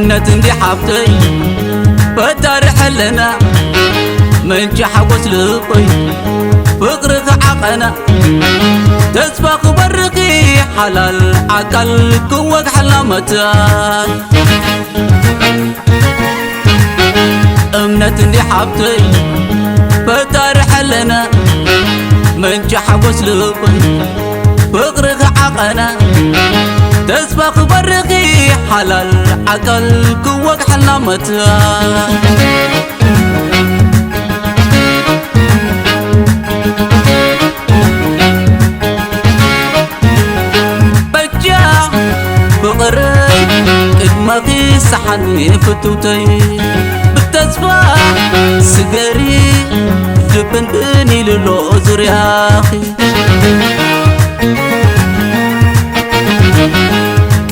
እምነት እንዲ ሓብተይ ፈጣሪ ሕልና ምንጪ ሓጎስ ልበይ ፍቕሪ ክዓቐና ተስፋ ክበርኺ ሓላል ኣካል ክወግሓልና መታን እምነት እንዲ ሓብተይ ፈጣሪ ሕልና ምንጪ ሓጎስ ልበይ ፍቕሪ ክዓቐና ተስፋ ክበርኺ ሓላል ዓቃል ክወግሓልና መታ በጃ ፍቕረይ ቅድመኺ ሰሓኒ ፍትውተይ ብተስፋ ስገሪ ድብንብን ኢሉሎ ዙርያኺ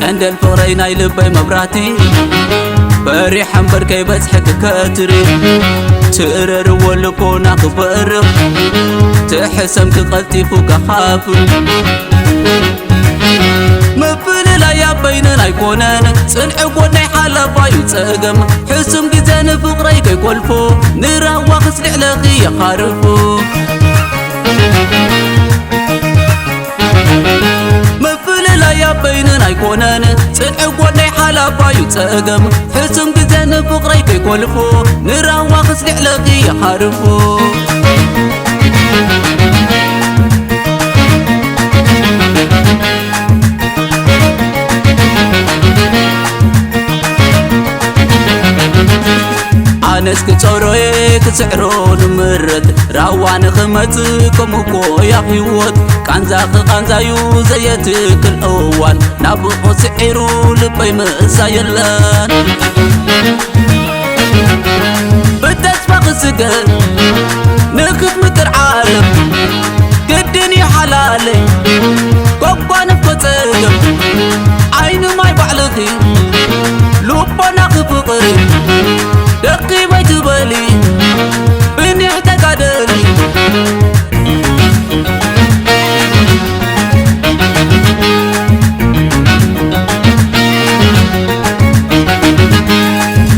ቀንደል ፍቕረይ ናይ ልበይ መብራቲ በሪሕ እምበር ከይበዝሐ ክከትሪ ትእረርዎ ልቦና ክበርቕ ትሕሰም ክቐልጢፉ ከኻፍል ምፍልላይ ኣብ በይንን ኣይኮነን ጽንዒ ጎነይ ሓለፋ እዩ ጸገም ሕሱም ግዜ ንፍቕረይ ከይኮልፎ ንራዋ ክስልዕለኺ የኻርፎ ምፍልላይ ኣብ በይንን ኣይኮነን ጽንዒ ጎነይ ሓላፋ እዩ ጸገም ሕሱም ግዜ ንፍቕረይ ከይኮልፎ ንራዋ ክስልዕለኺ የኻርፎ ኣነስ ክጸሮየ ክስዕሮ ንምረት ራዋ ንኽመጽእ ከምኡ እኮ እያ ህይወት ቃንዛ ክቓንዛዩ ዘየትክል እዋን ናብቑ ስዒሩ ልበይ ምእዛ የለን ብተስፋ ክስገር ንኽትምጥር ዓለም ግድን እዩ ሓላለይ ኮኳንፍ ኮጸገም ዓይኒ ማይ ባዕልኺ ልቦናኺ ፍቕሪ ደቂበይ ትበሊ ብኒዕ ተጋደሊ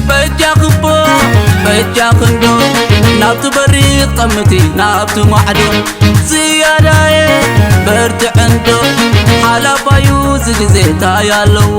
በጃኽቦ በጃኽንዶ ናብቲ በሪቕ ጠምቲ ናብቲ ማዕዶ ዝያዳየ በርትዕ እንዶ ሓላፋዩ ዝግዜ ታይ ኣለዎ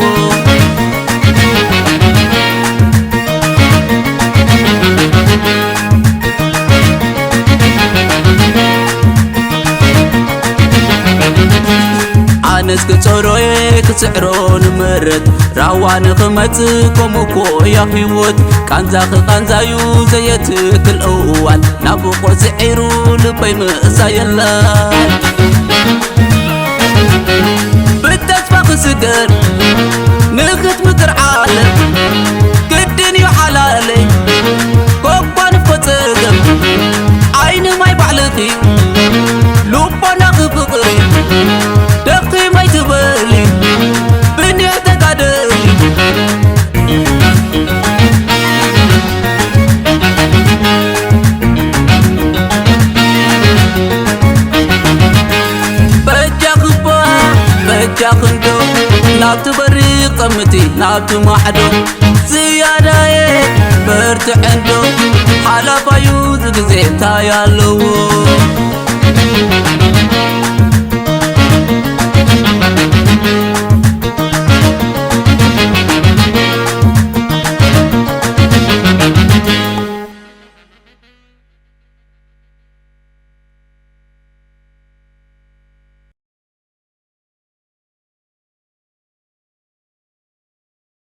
ኣነስ ክጸሮየ ክስዕሮ ንምረት ራዋ ንኽመጽእ ከምኡ እኮ እያ ህይወት ቃንዛ ክቃንዛዩ ዘየትክል እዋን ናብቆ ስዒሩ ልበይ ምእሳ የለን ብተስፋ ክስገር ንኽትምጥር ዓለም ግድን እዩ ሓላለይ ኮኳን እኮ ጸገም ዓይኒ ማይ ባዕልኺ ልቦናኺ ፍቕሪ ደኺመይ ትበሊ ብኒዕ ተጋደሊ በጃኽባ በጃኽንዶ ናብቲ በሪ ቀምቲ ናብቲ ማዕዶ ዝያዳየ በርትዐንዶ ሓላፋዩ ዝግዜ እንታይ ኣለዎ